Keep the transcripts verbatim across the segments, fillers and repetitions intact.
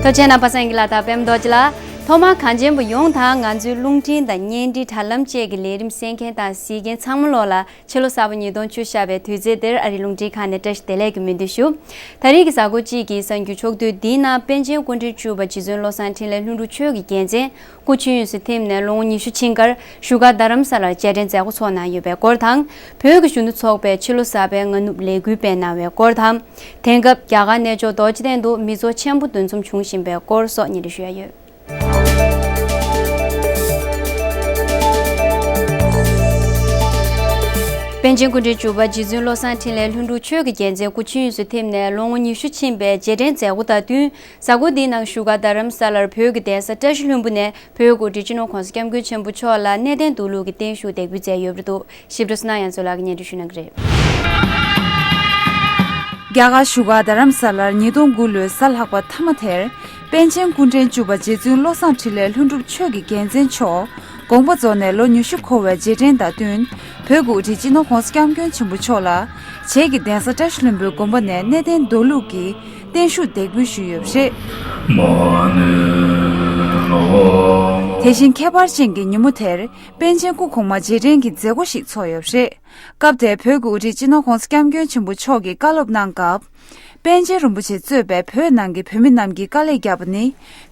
ལྷོ་ཆེན་ནང་པ་སངས་ཀྱི་ལ་དྭགས་པད་མ་རྡོ་རྗེ་ལགས། ཐོག་མར་གངས་ཅན་པ་ཡོངས་དང་ང་ཚོའི་རླུང་འཕྲིན་དང་བརྙན་འཕྲིན་དྲ་ལམ་བཅས་ཀྱི་ལས་རིམ་གསན་མཁན་དང་གཟིགས་མཁན་ཚང་མ་ལོག་ལ་ཕྱི་ལོ་གསར་པ་ཉིས་སྟོང་བཅུ་བཞི་པའི་དུས་ཚེས་འདིར་ཨ་རིའི་རླུང་འཕྲིན་ཁང་ནས་བཀྲ་ཤིས་བདེ་ལེགས་ཀྱི་སྨོན་འདུན་ཞུ། ད་རེས་ཀྱི་གཟའ་འཁོར་གཅིག་གི་གསར་འགྱུར་ཕྱོགས་བསྡུས་འདིའི་ནང་པཎ་ཆེན་སྐུ་ཕྲེང་བཅུ་པ་རྗེ་བཙུན་བློ་བཟང་འཕྲིན་ལས་ལྷུན་གྲུབ་ཆོས་ཀྱི་རྒྱལ་མཚན་སྐུ་མཆེད་དབུས་སུ་ཐིམ་ནས་ལོ་ངོ་ཉི་ཤུ་ཕྱིན་ཁར་བཞུགས་སྒར་རྡ་རམ་ས་ལར་རྗེས་དྲན་མཛད་སྒོ་ཚོགས་གནང་ཡོད་པའི་སྐོར་དང་། བོད་ཀྱི་གཞོན་ནུ་ཚོགས་པས་ཕྱི་ལོ་གསར་པའི་སྔ་ནུབ་ལས་འགུལ་སྤེལ་གནང་བའི་སྐོར་དང་། དེང་སྐབས་རྒྱ་གར་གནས་མཆོག་རྡོ་རྗེ་གདན་དུ་མི་ཚོགས་ཆེན་པོ་འདུ་འཛོམས་བྱུང་བཞིན་པའི་སྐོར་སོགས་སྙན་སྒྲོན་ཞུ་ཡ་ཡོད། པཎ་ཆེན་སྐུ་ཕྲེང་བཅུ་པ་རྗེ་བཙུན་བློ་བཟང་འཕྲིན་ལས་ལྷུན་གྲུབ་ཆོས་ཀྱི་རྒྱལ་མཚན་སྐུ་མཆེད་དབུས་སུ་ཐིམ་ནས་ལོ་ངོ་ཉི་ཤུ་ཕྱིན་པའི་རྗེས་དྲན་མཛད་སྒོ་དང་བསྟུན། གཟའ་འཁོར་འདིའི་ནང་བཞུགས་སྒར་རྡ་རམ་ས་ལར་བོད་ཀྱི་གདན་ས་བཀྲ་ཤིས་ལྷུན་པོ་ནས་བོད་ཀྱི་སྤྱི་ནོར་༸གོང་ས་༸སྐྱབས་མགོན་ཆེན་པོ་མཆོག་ལ་གནས་བརྟན་འདུག་ལུགས་ཀྱི་བརྟན་བཞུགས་འདེགས་འབུལ་མཛད་ཡོད་པ་རེད་འདུག་ཞིབ་ཕྲ་སུ་ན་ཡང་ཚོ་ལགས་ཀྱིས་སྙན་སྒྲོན་ཞུ་གནང་གི་རེད། རྒྱ་གར་བཞུགས་སྒར་རྡ་རམ་ས་ལར་ཉིས་སྟོང་དགུ་ལོའི་གཟའ་ལྷག་པ་མཐའ་མ་དེར། པཎ་ཆེན་སྐུ་ཕྲེང་བཅུ་པ་རྗེ་བཙུན་བློ་བཟང་འཕྲིན་ལས་ལྷུན་གྲུབ་ཆོས་ཀྱི་རྒྱལ་མཚན་མཆོག་དགོངས་པ་རྫོགས་ནས་ལོ་ཉི་ཤུ་འཁོར་བའི་རྗེས་དྲན་དང་བསྟུན། བོད་ཀྱི་དབུ་ཁྲིད་སྤྱི་ནོར་༸གོང་ས་༸སྐྱབས་མགོན་ཆེན་པོ་མཆོག་ལ། རྗེ་གི་གདན་ས་བཀྲ་ཤིས་ལྷུན་པོའི་དགོན་པ་ནས་གནས་བརྟན་འདུག་ལུགས་ཀྱི་བརྟན་བཞུགས་འདེགས་འབུལ་ཞུས་ཡོད་པ་རེད། དེ་བཞིན་ཁྱད་པར་ཅན་གྱི་ཉིན་མོ་དེར། པཎ་ཆེན་སྐུ་གོང་མ་རྗེས་དྲན་གྱི་མཛད་སྒོ་ཞིག་ཚོགས་ཡོད་པ་རེད། སྐབས་དེར་བོད་ཀྱི་དབུ་ཁྲིད་སྤྱི་ནོར་༸གོང་ས་༸སྐྱབས་མགོན་ཆེན་པོ་མཆོག་གིས་བཀའ་སློབ་གནང་སྐབས། པཎ་ཆེན་རིན་པོ་ཆེ་གཙོས་པའི་བོད་ནང་གི་བོད་མི་རྣམས་ཀྱིས་དཀའ་ལས་བརྒྱབ་པ་ནི།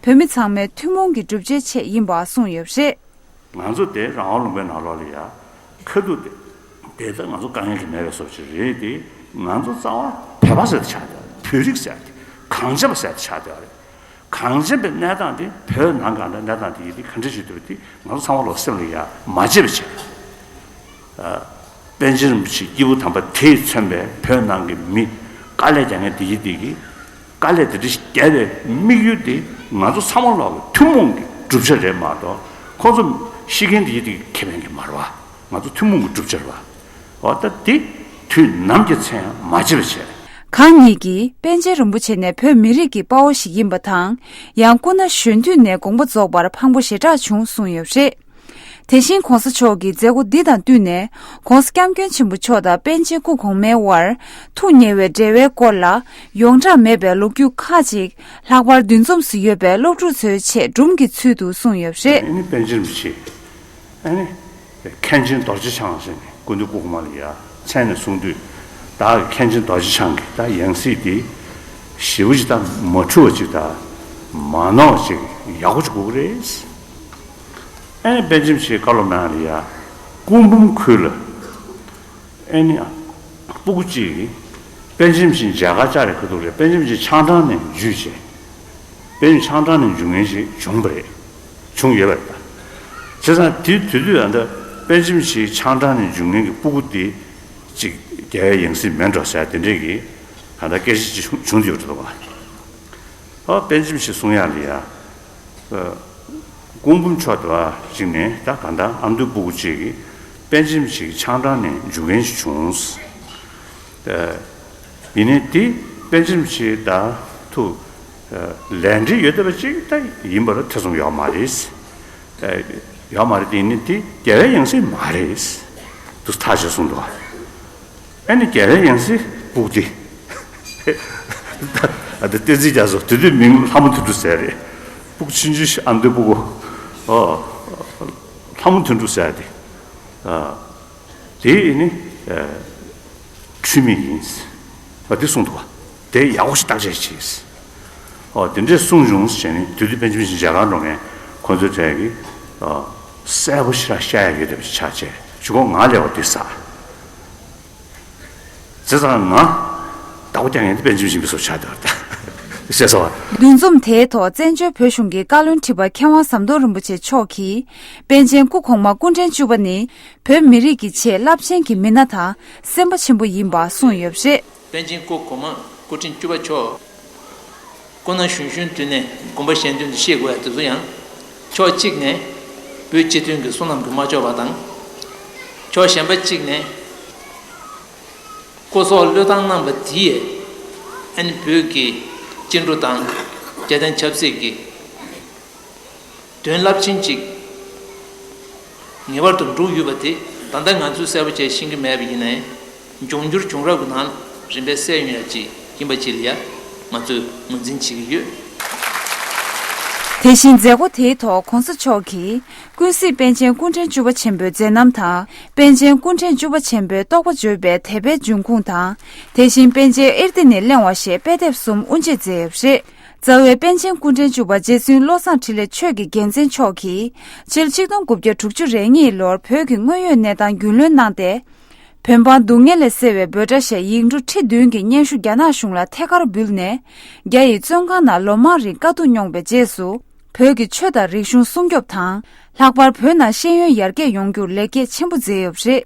བོད་མི་ཚང་མའི་ཐུན་མོང་གི་སྒྲུབ་བྱེད་ཆེད་ཡིན་པ་གསུངས་ཡོད་པ་རེད། ང་ཚོ་དེ་རང་དབང་ལུང་པའི་ནང་ལོགས་ལ་ཡ། ཁ་ཐུག་དེ། དེ་ད་ང་ཚོ་དཀའ་ངལ་གྱི་མེད་པའི་བཟོ་ཅིག་རེད་དེ། ང་ཚོ་རྩ་བ་བོད་པ་ཟེར་དེ་ཆགས་བསྡད་རེད། བོད་རིགས་ཟེར་དེ། གངས་ཅན་པ་ཟེར་དེ་ཆགས་བསྡད་རེད། གངས་ཅན་པའི་གནས་སྟངས་དེ་བོད་ནང་ག་འདྲ་གནས་སྟངས་དེ་ཡིན་དེ་ག་འདྲ་ཞིག་འདུག་དེ་ང་ཚོ་ཚང་མ་ལོག་སེམས་ལ་ཡ་མ་བརྗེད་པ་བྱས། ཨ། པཎ་ཆེན་རིན་པོ་ཆེ་སྐྱེས་བུ་དམ་པ་དེས་མཚོན་པའི་བོད་ནང་གི་མི་དཀའ་ལས་རྒྱག་མཁན་དེ་ཡིན་དེ་གི། དཀའ་ལས་དེ་འདྲ་ཞིག་རྒྱག་པའི་དམིགས་ཡུལ་དེ་ང་ཚོ་ཚང་མ་ལོག་གི་ཐུན་མོང་གི་གྲུབ་ཆ་རེད་མ་གཏོགས། ཁོང་ཚོ་ཤི་མཁན་དེ་ཡིན་དེ་གི་ཁེ་ཕན་གྱི་མ་རེད་བ། ང་ཚོ་ཐུན་མོང་གི་གྲུབ་ཆ་རེད་བ། འོ་ད་དེ་དུས་ནམ་གྱི་ཚེ་ཡང་མ་བརྗེད་པ་བྱས། ཁོང་ཉིད་ཀྱིས་པཎ་ཆེན་རིན་པོ་ཆེ་ནི་བོད་མི་རིགས་ཀྱི་དཔའ་བོ་ཞིག་ཡིན་པ་དང་། ཡང་སྐུ་ན་གཞོན་དུས་ནས་དགོངས་པ་རྫོགས་པར་ཕངས་པོ་ཞེ་དྲག་བྱུང་གསུངས་ཡོད་པ་རེད། དེ་བཞིན་༸གོང་ས་མཆོག་གིས་མཛད་སྒོ་འདི་དང་བསྟུན་ནས་༸གོང་ས་༸སྐྱབས་མགོན་ཆེན་པོ་མཆོག་དང་པཎ་ཆེན་སྐུ་གོང་མའི་དབར་ཐུགས་ཉེ་བའི་འབྲེལ་བའི་སྐོར་ལ་ཡོངས་གྲགས་མེད་པའི་ལོ་རྒྱུས་ཁག་ཅིག་ལྷག་པར་འདུ་འཛོམས་སུ་ཡོད་པའི་སློབ་ཕྲུག་ཚོའི་ཆེད་སྒྲུང་གི་ཚུལ་དུ་གསུངས་ཡོད་པ་རེད། ཨ་ནི་པཎ་ཆེན་རིན་པོ་ཆེ། ཨ་ནི། མཁན་ཆེན་རྡོ་རྗེ་འཆང་ཟེར་ནས་སྐུ་མདུན་སྐུ་གོང་མ་ལ་ཡ་མཚན་ནས་གསུངས་དུས། བདག་གི་མཁན་ཆེན་རྡོ་རྗེ་འཆང་གི་ད་ཡང་སྲིད་དེ་ཞེ་པོ་ཅིག་ད་མ་འཁྲུལ་བ་ཅིག་ད་མ་ནོར་བ་ཅིག་ཡག་པོ་ཅིག་དགོས་ཀྱི་རེད། ཨ་ནི་པཎ་ཆེན་ཆེ་བཀའ་སློབ་གནང་ལ་ཡ། སྐུ་འབུམ་ཁུལ་ལ། ཨ་ནི། སྤུ་གུ་གཅིག་གིས། པཎ་ཆེན་ཆེ་མཇལ་ཁ་བཅར་རེ་ཁ་ཐུག་རེད། པཎ་ཆེན་ཆེ་ཆང་ཀྲང་ནས་འཇུས་བྱས། པཎ་ཆེན་ཆང་ཀྲང་ནས་འཇུ་མཁན་ཞིག་བྱུང་བ་རེད། བྱུང་ཡོད་པ་རེད་ད། བྱས་ཙང་དེ་དུས་དུས་ཨ་ད་པཎ་ཆེན་ཆེ་ཆང་ཀྲང་ནས་འཇུ་མཁན་གྱི་སྤུ་གུ་དེ་ཅིག་རྒྱལ་བའི་ཡང་སྲིད་མིན་འགྲོ་ཟེར་དེ་འདྲས་ཀྱི་ད་ལྟ་སྐད་ཆ་ཅིག་བྱུང་བྱུང་ཡོད་འགྲོ་འདུག་བ། ཨ་པཎ་ཆེན་ཆེ་གསུང་ཡག་ལ་ཡ། སྐུ་འབུམ་མཆོག་དེ་བ་ཅིག་ནས་ད་ག་ད་ཨ་མདོའི་སྤུ་གུ་གཅིག་གིས་པཎ་ཆེན་ཆེ་ཆང་ཀྲང་ནས་འཇུ་མཁན་ཞིག་བྱུང་། ཡིན་ནའི་དེ་པཎ་ཆེན་ཆེ་ད་ཐུག་ལས་འབྲེལ་ཡོད་བསྡད་པ་ཅིག་ད་ཡིན་པ་ལ་ཐེ་ཚོམ་ཡོད་མ་རེད། ཡོད་མ་རེད་དེ་ཡིན་ནའི་དེ་རྒྱལ་བའི་ཡང་སྲིད་མ་རེད། དུ་ཐག་བཅད་གསུངས་འདུག་ཨ་ནི་རྒྱལ་བའི་ཡང་སྲིད་སྤུ་གུ་དེ། ཨ་ད་བསྟན་འཛིན་རྒྱ་མཚོ་དེ་དུས་མིང་ལྷ་མོ་དོན་གྲུབ་ཟེར་རེད། སྤུ་གུ་ཆུང་ཆུང་ཞིག་ཨ་མདོའི་སྤུ་གུ། ཨོ། ལྷ་མོ་དོན་གྲུབ་ཟེར་དེ། ཨ། དེ་ནི། ཨ། འཁྲུལ་མེད་ཡིན། ཨ་དེ་གསུངས་འདུག་བ། དེ་ཡག་པོ་ཞིག་བརྟག་དཔྱད་བྱས། ཨོ་དེ་འདྲས་གསུངས་བྱུང་ཟེར་ནས་དེ་དུས་པཎ་ཆེན་ཆེ་མཇལ་ཁར་འགྲོ་མཁན་ཁོ་ཚོའི་གྲས་ཀྱིས། ཨ། གསལ་པོ་ཞེ་དྲག་བཤད་ཡག་ཡོད་བསྡད་པ་ཞིག་ཆགས་བྱས་གཞུག་གུ་ང་སླེབས་པ་དེ་ཟ། བྱས་ཙང་ང་བདག་པོ་རྒྱག་མཁན་དེ་པཎ་ཆེན་ཆེན་པོ་སོགས་ཆགས་བསྡད་པ་རེད། ཤེས་སོང་བ། འདུ་འཛོམས་དེའི་ཐོག་བཙན་བྱོལ་བོད་གཞུང་གི་བཀའ་བློན་ཁྲི་པ་མཁས་དབང་ཟམ་གདོང་རིན་པོ་ཆེ་མཆོག་གིས་པཎ་ཆེན་སྐུ་གོང་མ་སྐུ་ཕྲེང་བཅུ་པ་ནི་བོད་མི་རིགས་ཀྱི་ཆེས་རླབས་ཆེན་གྱི་མི་སྣ་དང་སེམས་པ་ཆེན་པོ་ཡིན་པ་གསུངས་ཡོད་པ་རེད། པཎ་ཆེན་སྐུ་གོང་མ་སྐུ་ཕྲེང་བཅུ་པ་མཆོག་སྐུ་ན་གཞོན་གཞོན་དུས་ནས་དགོངས་པ་གཞན་དོན་དུ་བཞེས་དགོས་ཡ་དེ་ཚོ་ཡང་། ཕྱོགས་གཅིག་ནས་བོད་སྤྱི་མཐུན་གྱི་བསོད་ནམས་ཀྱིས་མ་ལྕོགས་པ་དང་། ཕྱོགས་གཞན་པ་གཅིག་ནས་སྐུ་སྲོག་བློས་བཏང་གནང་བ་དེ་ཡིས་ཨ་ནི་བོད་ཀྱི་སྐྱིན་འགྲོ་དང་རྒྱལ་བསྟན་ཆབ་སྲིད་ཀྱི་དོན་རླབས་ཆེན་གཅིག་ངེས་པར་དུ་འགྲུབ་ཡོད་པ་དེ་ད་ལྟ་ང་ཚོས་གསལ་པོ་བྱས་ཤེས་ཀྱི་མེད་པ་ཡིན་ནའི། འབྱུང་འགྱུར་བྱུང་རབས་ཀྱི་ནང་རིམ་པས་གསལ་ཡོང་ཡ་ཅིག་ཡིན་པ་ཅིག་ལ་ཡ་ང་ཚོས་ངོས་འཛིན་བྱེད་ཀྱི་ཡོད། དེ་བཞིན་མཛད་སྒོ་དེའི་ཐོག་༧གོང་ས་མཆོག་གིས་ཀུན་གཟིགས་པཎ་ཆེན་སྐུ་ཕྲེང་བཅུ་པ་ཆེན་པོའི་མཛད་རྣམ་དང་། པཎ་ཆེན་སྐུ་ཕྲེང་བཅུ་པ་ཆེན་པོའི་རྟོགས་པ་བརྗོད་པའི་དད་པའི་འབྱུང་ཁུངས་དང་། དེ་བཞིན་པཎ་ཆེན་ཨིར་ཏི་ནས་གླེང་བ་ཞེས་དཔེ་དེབ་གསུམ་དབུ་འབྱེད་མཛད་ཡོད་པ་རེད། རྩ་བའི་པཎ་ཆེན་སྐུ་ཕྲེང་བཅུ་པ་རྗེ་བཙུན་བློ་བཟང་འཕྲིན་ལས་ཆོས་ཀྱི་རྒྱལ་མཚན་མཆོག་གིས། ཕྱི་ལོ་ཆིག་སྟོང་དགུ་བརྒྱ་དྲུག་ཅུ་རེ་གཉིས་ལོར་བོད་ཀྱི་དངོས་ཡོད་གནས་སྟངས་རྒྱུས་ལོན་གནང་སྟེ། བོད་འབངས་སྡུག་བསྔལ་ལས་སེལ་བའི་འབོད་སྒྲ་ཞེས་ཡིག་འབྲུ་ཁྲི་བདུན་གྱི་སྙན་ཞུ་རྒྱ་ནག་གཞུང་ལ་ཐད་ཀར་འབུལ་ནས། རྒྱ་ཡི་བཙོན་ཁང་ནང་ལོ་མང་རིང་དཀའ་སྡུག་མྱོང་བའི་རྗེས་སུ། བོད་ཀྱི་ཆོས་དང་རིག་གཞུང་སྲུང་སྐྱོབ་དང་། ལྷག་པར་བོད་ནང་ཤེས་ཡོན་ཡར་རྒྱས་ཡོང་རྒྱུར་ལེགས་སྐྱེས་ཆེན་པོ་མཛད་ཡོད་པ་རེད།